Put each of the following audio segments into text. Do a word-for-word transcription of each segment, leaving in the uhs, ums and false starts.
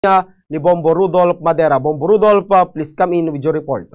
ni Bombo Rudolph Madera. Bombo Rudolph, ah, please come in with your report.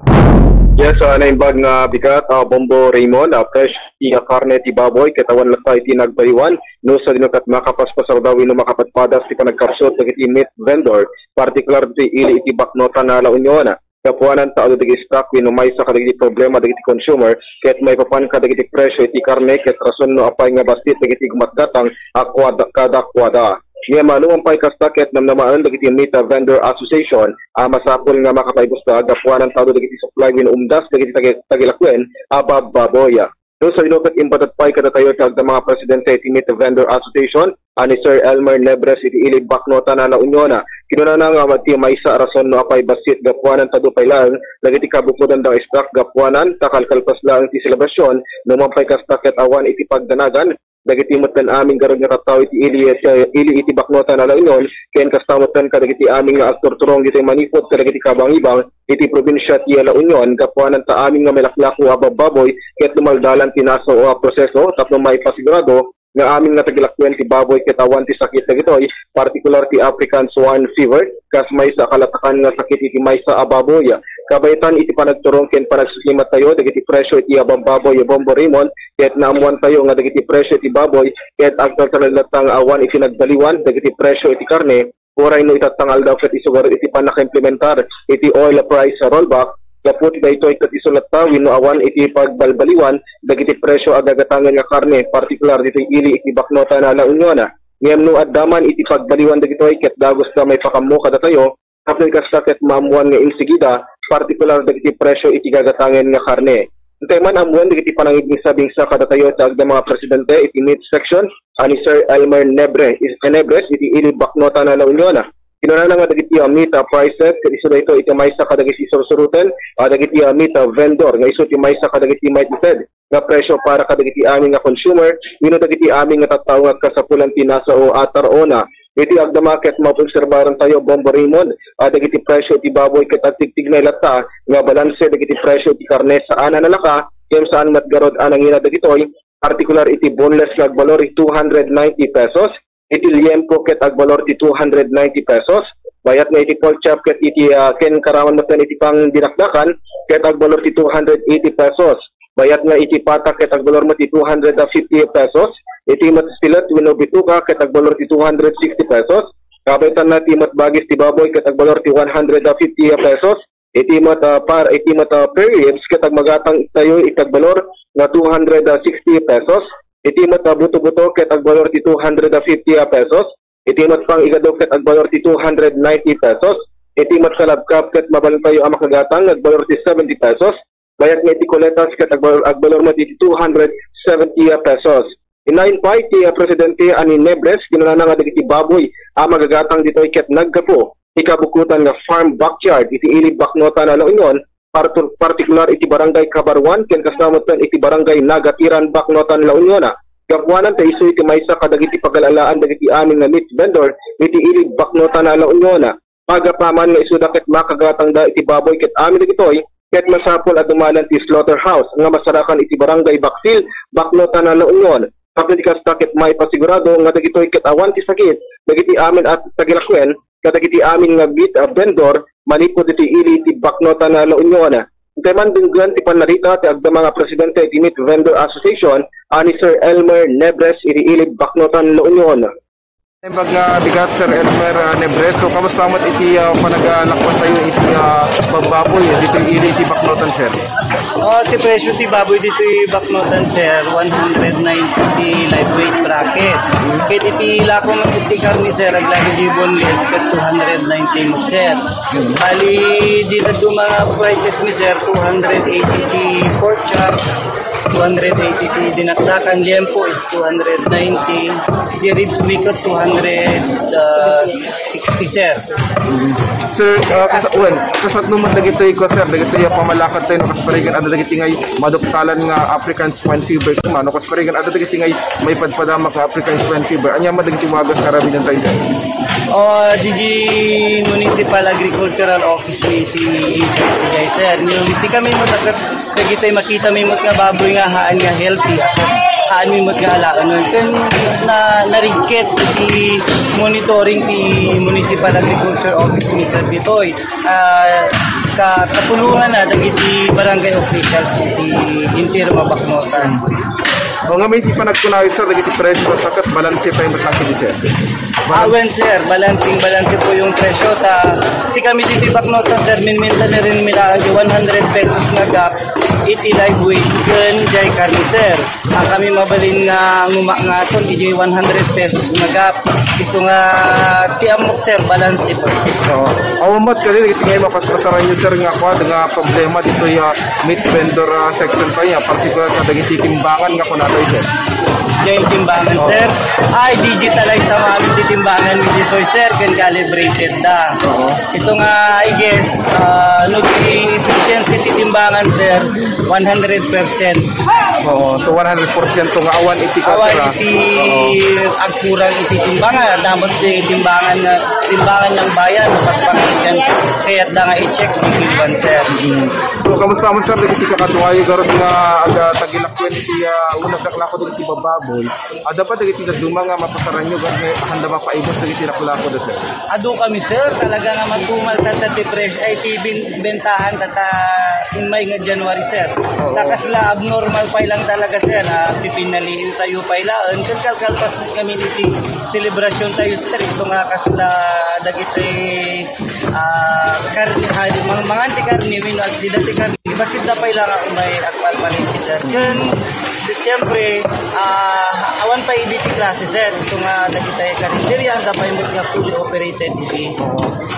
Yes, ah, naimbag nga bigat, ah, Bombo Raymond, ah, presyo ti, ah, karne ti baboy, ket awan latta iti nagbaliwan, no sadino ket makapaspasar daw wenno makapatpadas ti panagkapsut dagiti meat vendor, partikular ditoy ili iti baknotan a La Union. Gapuanan ta adu dagiti stock wenno maysa kadagiti problema dagiti consumer, ket maipapan kadagiti presyo iti karne, ket rason no apay nga bassit dagiti gumatgatang a kuada-, kadakuada. Ngem no mangpay kasta ket namnamaen dagiti Meat Vendor Association a masapul nga makapaibusta gapuanan ta adu dagiti supply wenno umdas dagiti tagi-, tagilakuen a bab-, baboy. No sadino ket imbagak pay kadatayo ti agdama nga presidente iti Meat Vendor Association a ni Sir Elmer Nebres iti ili baknotan a La Union. Kinunana nga ti maysa a rason no apay bassit gapuanan ta adu pay laeng dagiti kabukodan nga stock gapuanan ta kalkalpas laeng ti selebrasyon no mangpay kasta ket awan iti pagdanagan dagiti metten amin garud nga tattao iti ili, ili iti baknotan a La Union, ken kasta metten kadagiti amin nga agturturong ditoy manipud kadagiti kabangibang iti probinsia ti La Union, gapuanan ta amin nga malaklako a bab-, baboy ket lumaldalan ti nasaoan a proseso tapno maipasigurado nga amin nga tagilakuen ti baboy ket awan ti sakit dagitoy, partikular ti African swine fever, kas maysa a kalatakan nga sakit iti maysa a baboy. Kabayatan iti panagturong ken panagsusimat tayo dagiti presyo iti a bab-, baboy, Bombo Raymond, ket naammuan tayo nga dagiti presyo iti baboy ket agtaltalna latta nga awan iti nagbaliwan dagiti presyo iti karne, uray no itatta nga aldaw ket isu garud iti pannakaimplementar iti oil price rollback. Gapu ti daytoy ket isu latta wenno awan iti pagbalbaliwan dagiti presyo a gagatangen nga karne, partikular ditoy ili iti baknotan a La Union. Ngem no adda man iti pagbaliwan dagitoy ket dagus nga maipakammo kadatayo, tapno kasta ket maammuan nga insigida, partikular dagiti presyo iti gagatangen nga karne. Intay man ammuan dagiti panangibingsa-bingsa kadatayo ti agdama nga presidente iti meat section a ni Sir Elmer Nebre, is-, Nebres iti ili baknotan a La Union. Kinunana nga dagiti, ah, meat, ah, prices ket isu daytoy iti maysa kadagiti sursuroten, ah, dagiti, ah, meat, ah, vendor nga isu ti maysa kadagiti maitited nga presyo para kadagiti amin nga consumer wenno dagiti amin nga tattao nga agkasapulan ti nasao a tar-ona. Iti agdama ket maobserbaran tayo, Bombo Raymond, ah, dagiti presyo iti baboy ket agtigtignay latta nga balanse dagiti presyo iti karne saan a nalaka, ngem saan met garud a nangina dagitoy, partikular iti boneless nga agbalor iti two hundred ninety pesos, iti liempo ket agbalor ti two hundred ninety pesos, bayat nga iti pork chop ket iti, ah, ken karaman metten iti pangdinakdakan ket agbalor ti two hundred eighty pesos, bayat nga iti patak ket agbalor met ti two hundred fifty pesos, iti met fillet wenno bituka ket agbalor ti two hundred sixty pesos, kabayatan na ti met bagis ti baboy ket agbalor ti one hundred fifty pesos, iti met, ah, par-, iti met, ah, spare ribs ket agmagatang tayo iti agbalor nga two hundred sixty pesos. Iti met, ah, buto-buto ket agbalor ti two hundred fifty pesos. Iti met pang-igado ket agbalor ti two hundred ninety pesos. Iti met kalabkab ket mabalin tayo a makagatang nga agbalor ti seventy pesos. Bayat nga iti kuletas ket agbalor, agbalor met iti two hundred seventy pesos. Innayon pay ti, ah, presidente a ni Nebres, kinunana nga dagiti baboy a magagatang ditoy ket naggapu ti kabukotan nga farm backyard iti ili baknotan a La Union, partu-, partikular iti Barangay Kabaruan ken kasta metten iti Barangay Nagatiran, baknotan La Union. Gapuanan ta isu iti maysa kadagiti pagala-alaan dagiti amin nga meat vendor iti ili baknotan a La Union. Pagapaman nga isuda ket makagatangda iti baboy ket amin dagitoy, ket masapul a dumalan ti slaughterhouse nga masarakan iti Barangay Baksil, baknotan a La Union. Tapno di kasta ket maipasigurado nga dagitoy ket awan ti sakit dagiti amin a tagilakuen kadagiti amin nga meat, ah, vendor manipud iti ili iti baknotan a La Union. Intay man denggen ti pannarita ti agdama nga presidente iti Meat Vendor Association a ni Sir Elmer Nebres iti ili baknotan La Union. Naimbag nga bigat, Sir Elmer, ah, Nebres. So, kamusta met iti, ah, panagalakwan tayo iti, ah, bab-, baboy, eh, ditoy ili iti baknotan, sir? Oh, ti presyo ti baboy ditoy baknotan, sir, one hundred ninety ti live weight bracket. Ket iti lako met ti karne, sir, aglagip ti boneless ket two hundred ninety met, sir. Bali, dita duma nga prices mi, sir, two hundred eighty ti pork chop, two hundred eighty ti dinakdakan, liempo is two hundred ninety, ti ribs mi ket two hundred sixty, sir. Sir, ah, kas-, well, kasatno met dagitoy ko, sir, dagitoy a pamalakad tayo, no, kas parigan, adda dagiti ngay maduktalan nga African swine fever, mano, kas parigan, adda dagiti ngay maipadpadamak nga African swine fever. Ania met dagiti wagas nga aramiden tayo, sir? Oh, D G Municipal Agricultural Office iti agency, sir. Ngem sikami met a ket dagitoy makita mi met nga baboy nga haan nga healthy, a ket Haan mi met nga alaen ken na, narigket iti monitoring ti Municipal Agriculture Office ni Sir ditoy. Ah, ka-, katulonganna dagiti barangay officials iti entero nga Baknotan. O, ngamin ti panagkunayo, sir, dagiti presyo, ta ket balanse pay met lang kadi, sir. Awen, sir, balansing balanse po yung presyo. Ta, si kami dito Baknotan, sir, minminta na rin nila ang one hundred pesos nga gap iti live weight ken jay karne, sir. Ang kami mabalin nga nguma nga aton, iti one hundred pesos nga gap. Isu nga ti ammok, sir, balanse po. Oo. Awan met kadi, iti nga mapaspasaran nyo, sir, nga kuwan, nga problema dito, ah, meat vendor, ah, section pa niya, particular sa dagiti timbangan nga kunatoy, sir. Jay timbangan, Oo. sir. Ay, digitalize sa amin ti timbangan mi ditoy, sir, ken calibrated da. Oo. Isu nga, I guess, ah, no di efficiency ti timbangan, sir, one hundred percent. Oo, so one hundred percent nga awan iti Awan kasra. iti Oo. agkurang iti timbangan. Damo ti timbangan nga, timbangan ng bayan, pas pangaigan, kaya da nga i-check, di kuwan, sir. Mm. So, kamusta man, sir, dagiti kakaduayo garud nga aga tagilakwen iti, ah, unag laklako dagiti bababoy? Adda pa dagiti dadduma nga mapasaran nyo, garud nga handa mapaibos dagiti laklako da, sir? Adu kami, sir, talaga nga matumal tatta ti pres-, ay, ti bin-, bentahan tatta immay nga January, sir. Oo. Ta kasla abnormal pay lang talaga, sir. Ah, pipinaliin tayo pay laen. Ket kalkalpas kami iti selebrasyon tayo, sir. Isu nga kasla dagiti, ah, karne, ah, mang-, mangan ti karne, wenno agsida ti karne. Bassit da pay lang nga umay agpalpalengke, sir. Ken, siyempre, ah, awan pay idi ti klase, sir. Isu nga dagiti karinderya, anda pay met nga fully operated idi.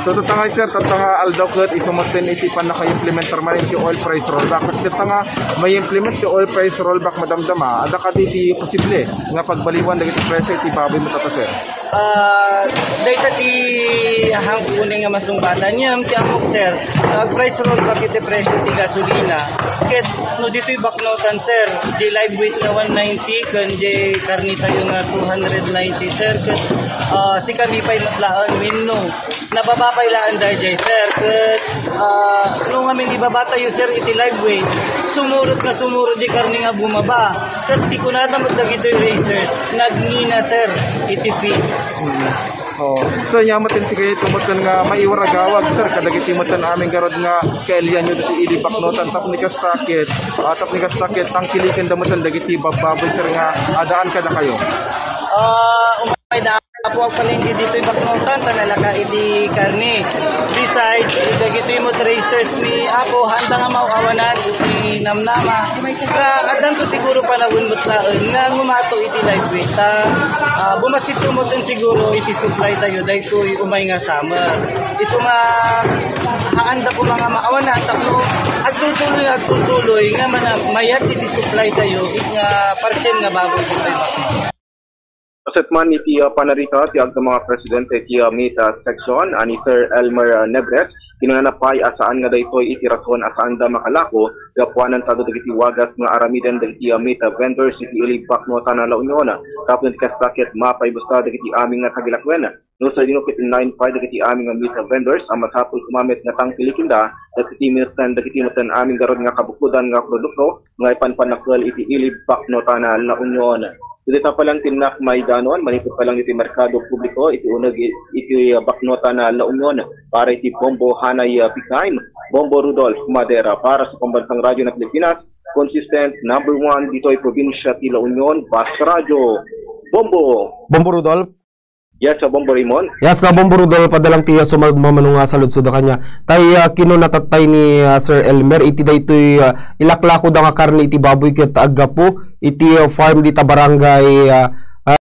So, tatta nga, sir, tatta nga aldaw ket isu met iti pannakaimplementar man iti oil price rollback. Ket tatta nga may implement ti oil price rollback, madamdama, adda kadi ti posible nga pagbaliwan dagiti presyo iti baboy mo tatta, sir? Ah, dayta ti hangkunen nga masungbadan. Ngem ti ammok, sir, ag-price rollback iti presyo ti gasolina. Ket no ditoy Baknotan, sir, di live weight nga one ninety, ken di karne tayo nga two hundred ninety, sir, ket, ah, si kami pay met laeng wenno nababa pay laeng daydiay, sir. Ket, ah, no ngamin ibaba tayo, sir, iti live weight, sumurot nga sumurot di karne nga bumaba. Ket ti kunada met dagitoy raisers, nagngina, sir, iti feeds. Oo. So, nya met ti kayat met nga maiwaragawag, sir, kadagiti met amin garud nga kailian nyo ditoy idi Baknotan, tapno kasta ket, ah, tapno kasta ket tangkilikenda met dagiti babbaboy, sir, nga adaan kadakayo. Ah, umay da Apo, agpalengke ditoy Baknotan, ta nalaka iti karne. Besides, dagitoy met raisers mi, Apo, handa nga maawanan iti namnama. Nga addanto siguro panawen met laeng nga ngumato iti live weight. Ta, ah, bumassit metten siguro iti supply tayo daytoy umay nga summer. Isu nga, haanda koma nga maawanan tapno agtultuloy, agtultuloy nga mana-, mayat iti supply tayo, nga partsien nga baboy ditoy Baknotan. Kaset man iti, ah, panarika ti agto mga presidente iti, ah, meat, ah, section, ah, ni Sir Elmer, ah, Negres, kinunana pay a saan nga daytoy iti rason a saanda makalako gapuanan ta adu dagiti wagas nga aramiden dagiti, ah, meat, ah, vendors iti Ili Baknotan a La Union. Tapno iti kasta ket mapaibusta dagiti amin nga tagilakwen. No sadino ket innayon pay dagiti amin nga meat, ah, vendors a masapul koma met nga tangkilikinda dagiti metten, dagiti metten amin garud nga kabukodan nga produkto nga ipanpannakkel iti Ili Baknotan a La Union. Iti tapaleng tinnak maidanon, manipud pa lang iti merkado publiko, iti uneg i-, iti Baknotan a La Union, para iti Bombo Hanay, ah, Big Time, Bombo Rudolph Madera, para sa Pambansang Radyo ng Pilipinas, consistent, number one, ditoy probinsya ti La Union, Bas Radio. Bombo! Bombo Rudolph? Yes, sa Bombo Raymond. Yes, sa Bombo Rudolph, adda lang ti, ah, sumagmamano nga saludsod a kaniak. Tay, ah, kinuna tattay ni, ah, Sir Elmer, iti daytoy, ah, ilaklako da nga karne iti baboy ket aggapu iti, ah, farm dita barangay, ah,